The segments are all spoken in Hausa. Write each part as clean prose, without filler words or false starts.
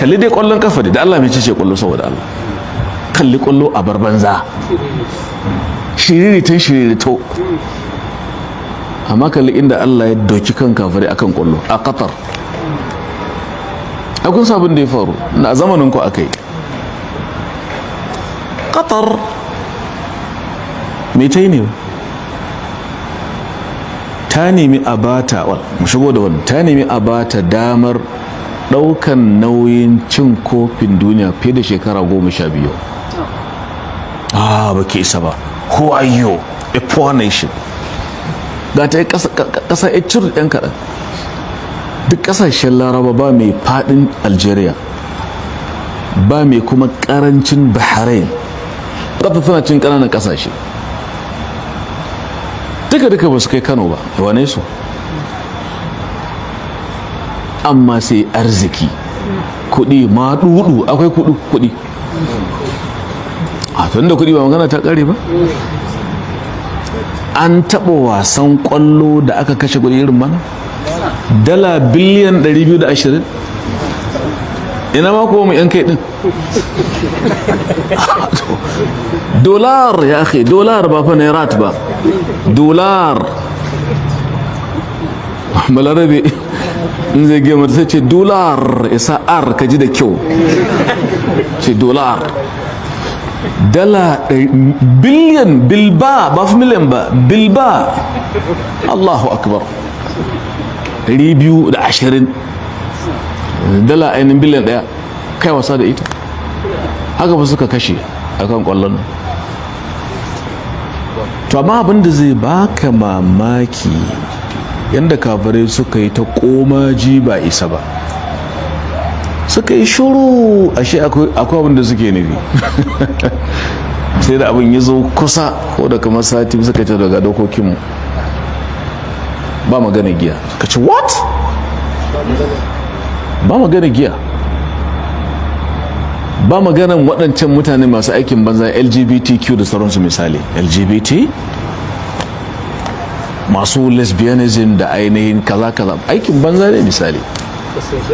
Kalli dai kwallon kafa da Allah, mai ce kwallo saboda Allah. Kalli kwallo a barbanza, shiriritan shiririto. Amma kalli inda Allah ya doki kan kafirai akan kwallo a Qatar. Akwai sabon da ya faru na zamanin ku akai Qatar. Me ta yi ne? Ta nemi a bata, mu shigo da wannan, ta nemi a bata damar daukan nauyin cin kofin duniya fiye da shekara 12. Ah, ba ke isa ba. Who are you? A poor nation. Ga ta yi kasa ya cir yan kaɗan. Duk ƙasashen Laraba ba mai faɗin Algeria, ba mai kuma ƙarancin Bahrain. Ƙasa tana cin ƙananan ƙasashe, duka duka ba su kai Kano ba. Wane su? Amma sai arziki, kuɗi ma dudu, akwai kuɗi, kuɗi. A tun da kuɗi ba magana ta ƙare ba. An taɓa wasan ƙwallo da aka kashe kuɗi irin mana dala biliyan 220? Ina ma kuma mu yan kai din dolar ya akhi, dolar, ba fa nairat ba, dolar. Balarabe in zai gema sai ce dolar, isa r ka ji da kyau, ce dolar, dala biliyan, bilba, ba fi miliyan ba, bilba. Allahu akbar, 220 dala, ainihin biliyan 1. Kai wasa da ita haka ba suka kashe akan kwallon nan. To amma abin da zai baka mamaki, yadda kafirai suka yi ta komaji ba isa ba, suka yi shuru, ashe akwai abin da suke nufi. Sai da abin ya zo kusa ko da kamar sati, suka ce daga dokokinmu ba magana giya. Ka ce what? Ba magana giya, ba maganan waɗancan mutane masu aikin banza, LGBTQ da sauransu. Misali LGBT, masu lesbianism da ainihin kaza kaza, aikin banza ne. Misali,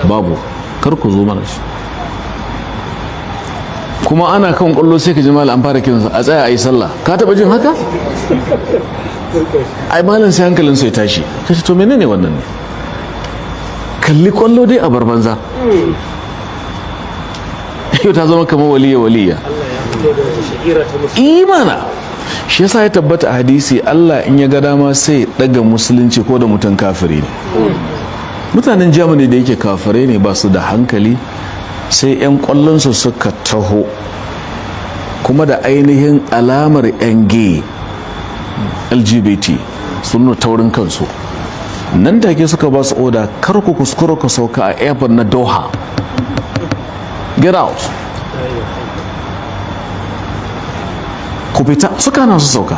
babu, kar ku zo mana shi. Kuma ana kan kwallo sai ka ji malam an fara kiransa, "A tsaya a yi sallah." Ka taba jin haka? Ai malam sai hankalin sai tashi. Ka ce to menene wannan ne? Kalli kwallo dai a bar banza, yau ta zama kamar waliya waliya imana. Shi yasa ya tabbata a hadisi, Allah in ya ga dama sai daga musulunci ko da mutum kafiri ne. Mutanen Germany da yake kafirai ne, ba su da hankali, sai 'yan kwallonsu suka taho kuma da ainihin alamar 'yan gay, LGBT, sun nuna taurin kansu. Nan take suka ba su oda, "Kar ku kuskura ku sauka a airport na Doha. Get out, ku fita." Suka hana su sauka.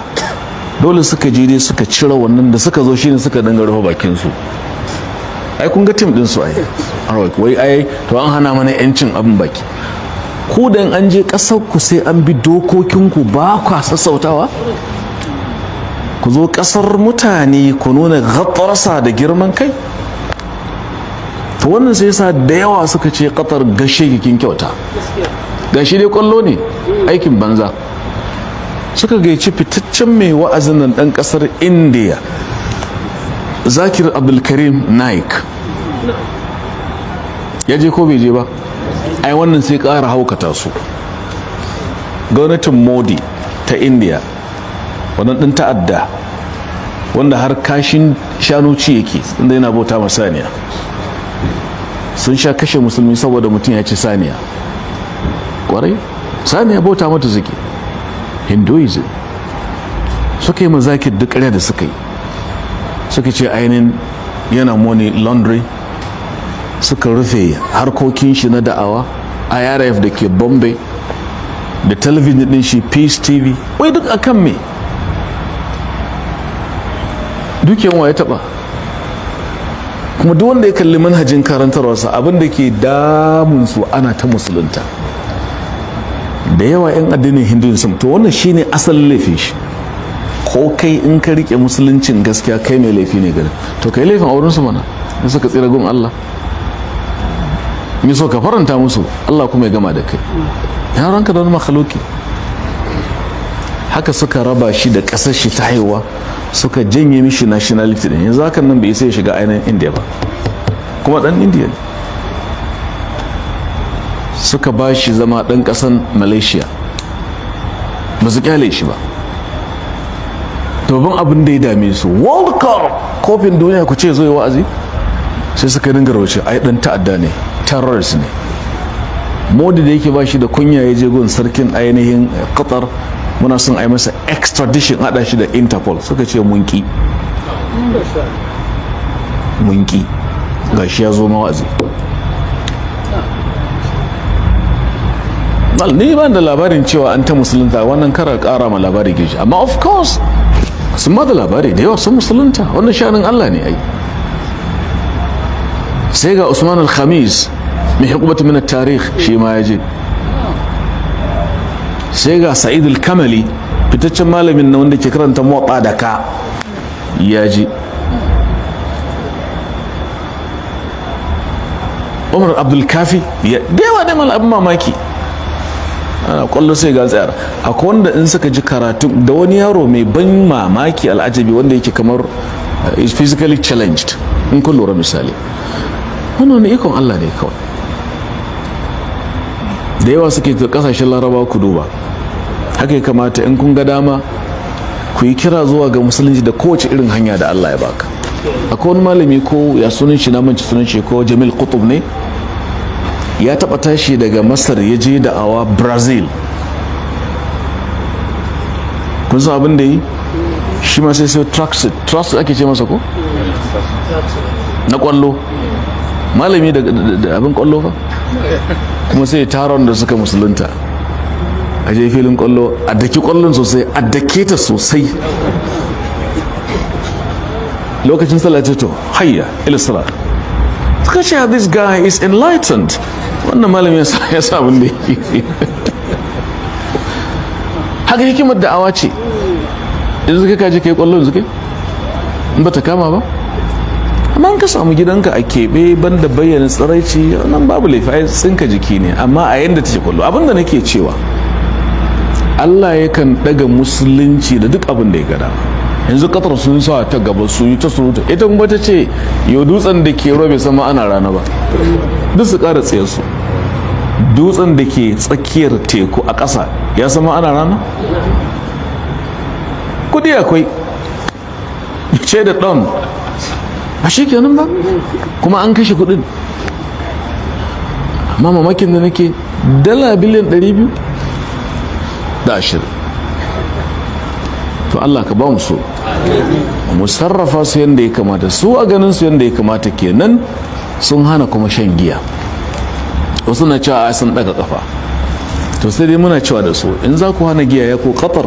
Dole suka je dai suka cire wannan. Da suka zo shine suka dinga rufe bakin su. Ai kun ga team din su, ai wai ai to an hana mana yancin abin baki. Ku da an je kasar ku sai an bi dokokin ku, ba kwa sassautawa. Ku zo kasar mutane ku nuna ghatsarsa da girman kai. To wannan sai yasa da yawa suka ce, "Qatar, gashe kin kyauta." Gashi dai kwallo ne, aikin banza. Suka gayyaci fitaccen mai wa'azin nan dan kasar India, Zakir Abdulkarim Naik. Ya je ko bai je ba? Ai wannan sai ƙara haukata su. Gwamnatin Modi ta India, wannan ɗin ta'adda wanda har kashin shanu ci yake, inda yana bauta ma saniya, sun sha kashe musulmi saboda mutum ya ci saniya. Kwarai, saniya bauta mata suke, Hinduism. Suka yi mazakir duk ƙarya da suka yi, suka ce ainihin yana money laundry. Suka rufe harkokin shi na da'awa, IRF da ke Bombay, da talabijin din shi, Peace TV. Wai duk akan me? Dukiyan wa ya taba? Kuma duk wanda ya kalli manhajin karantarwarsa, abin da ke damun su, ana ta musulunta da yawa 'yan addinin Hinduism. To wannan shine asalin laifin shi. Ko kai in ka rike musuluncin gaskiya, kai mai laifi ne gari. To kai laifin auren su mana da suka tsira gun Allah. Ni so ka faranta musu, Allah kuma ya gama da kai. Ya ranka da wani makhluki. Haka suka raba shi da ƙasar shi ta haihuwa, suka janye mishi nationality din. Yanzu hakan nan bai isa ya shiga ainihin India ba, kuma dan India ne. Suka ba shi zama ɗan ƙasan Malaysia, ba su kyale shi ba. Babban abin da ya dame su, World Cup, kofin duniya, ku ce zo yi wa'azi, sai suka dinga rauce ai dan ta'adda ne, terrorist ne. Modi da yake ba shi da kunya, ya je gun sarkin ainihin Qatar, muna son a yi masa extradition, hada shi da Interpol. Suka ce mun ki, mun ki, gashi ya zo mawa'azi. Ni ban da labarin cewa an ta musulunta wannan kara kara ma labari gishi, amma of course sun ba da labari da yawa sun musulunta. Wannan sha'anin Allah ne ai. Sai ga Usman al-Khamis mai hukumatu min tarikh, shi ma ya je. Sai ga Sa'id al-Kamali, fitaccen malamin na wanda ke karanta Muwatta da ka, ya ji. Umar Abdul Kafi ya da yawa da mal abin mamaki. Ana kwallo sai ga tsayar. Akwai wanda in suka ji karatu da wani yaro mai ban mamaki, al'ajabi, wanda yake kamar is physically challenged, in kun lura misali. Wannan wani ikon Allah ne kawai. Da yawa suke kasashen Larabawa, ku duba, haka ya kamata in kun ga dama ku yi kira zuwa ga musulunci da kowace irin hanya da Allah ya baka. Akwai wani malami, ko ya sunan shi, na manci sunan shi, ko Jamil Qutub ne, ya taba tashi daga Masar ya je da'awa Brazil. Kun san abin da yi? Shi ma sai tracksuit, tracksuit ake ce masa ko na kwallo, malami da abin kwallo fa. Kuma sai taron da suka musulunta a je filin kwallo, a daki kwallon sosai, a dake ta sosai. Lokacin sallah ce, to hayya ila salat. Suka ce, "This guy is enlightened." Wannan malami ya sa abin da yake. Haka hikimar da'awa ce. Yanzu kai kaje kai kwallo, yanzu kai in ba ta kama ba, amma ka samu gidanka a keɓe, banda bayyana tsiraici, nan babu laifi, ai tsinka jiki ne. Amma a yanda take kwallo, abinda nake cewa, Allah yakan daga musulunci da duk abin da ya gada. Yanzu Qatar sun sa ta gaba, su yi ta surutu, ita kuma ta ce yau dutsen da ke ruwa bai sama ana rana ba, duk su ƙara tsaye su. Dutsen da ke tsakiyar teku a ƙasa ya sama ana rana? Kudi akwai, ce da ɗan ba shi kenan ba, kuma an kashe kudin. Amma mamakin da nake, dala biliyan 220. To Allah ka ba mu so mu sarrafa su yadda ya kamata. Su a ganin su yadda ya kamata kenan, sun hana kuma shan giya. Wasu na cewa sun daga kafa. To sai dai muna cewa da su, in za ku hana giya ya ko Qatar,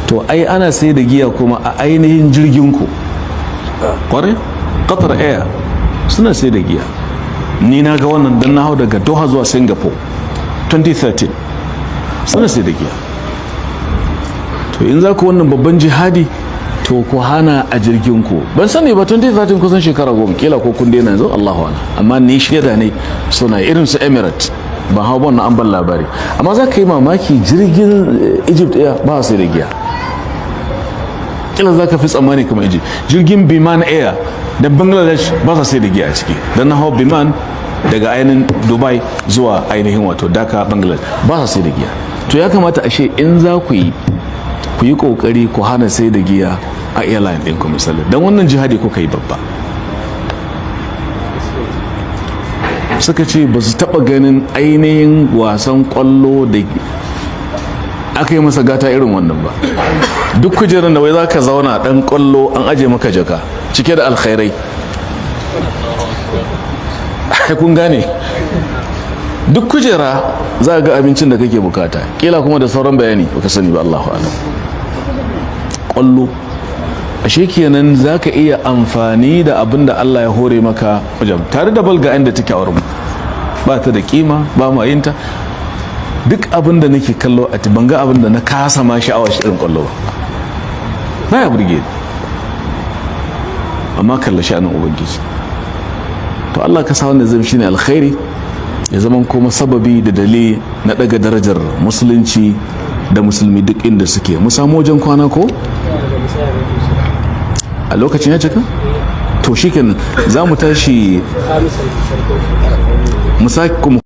to ai ana sai da giya kuma a ainihin jirgin ku. Kwarai, Qatar Air suna sai da giya. Ni na ga wannan dan na hau daga Doha zuwa Singapore 2013, suna sai da giya. To in za ku wannan babban jihadi, to ku hana a jirgin ku. Ban sani ba, 2013 kusan shekara 10, kila ko kun daina yanzu, Allahu a'lam. Amma ni shaida ne suna, irin su Emirates, ban hau wannan, an ban labari. Amma za ka yi mamaki, jirgin Egypt Air ba sai da giya. Kila za ka fi tsammani kamar Egypt. Jirgin Biman Air da Bangladesh ba sa sai da giya a ciki. Don na hau Biman daga ainihin Dubai zuwa ainihin wato Dhaka, Bangladesh, ba sa sai da giya. To ya kamata ashe in za ku yi, ku yi kokari ku hana sai da giya a airline ɗinku misali, don wannan jihadi kuka yi babba. Suka ce ba su taɓa ganin ainihin wasan kwallo da aka yi masa gata irin wannan ba. Duk kujerar da wai za ka zauna ɗan kwallo, an aje maka jaka cike da alkhairai. Ai kun gane, duk kujera za ga abincin da kake bukata, kila kuma da sauran bayani baka sani ba, Allahu a'lam. Kwallo ashe kenan za ka iya amfani da abin da Allah ya hore maka wajen tare da balga inda take a wurin ba ta da kima, ba ma yin ta. Duk abin da nake kallo a ban ga abin da na kasa ma sha'awa shi irin kwallo ba, baya burge ni. Amma kalla sha'anin ubangiji. To Allah ka sa wannan zai shine alkhairi. Ya zama kuma sababi da dalili na daga darajar Musulunci da Musulmi duk inda suke. Mu samu wajen kwana ko a lokacin ya cika? To shikenan, za mu tashi mu sake kuma.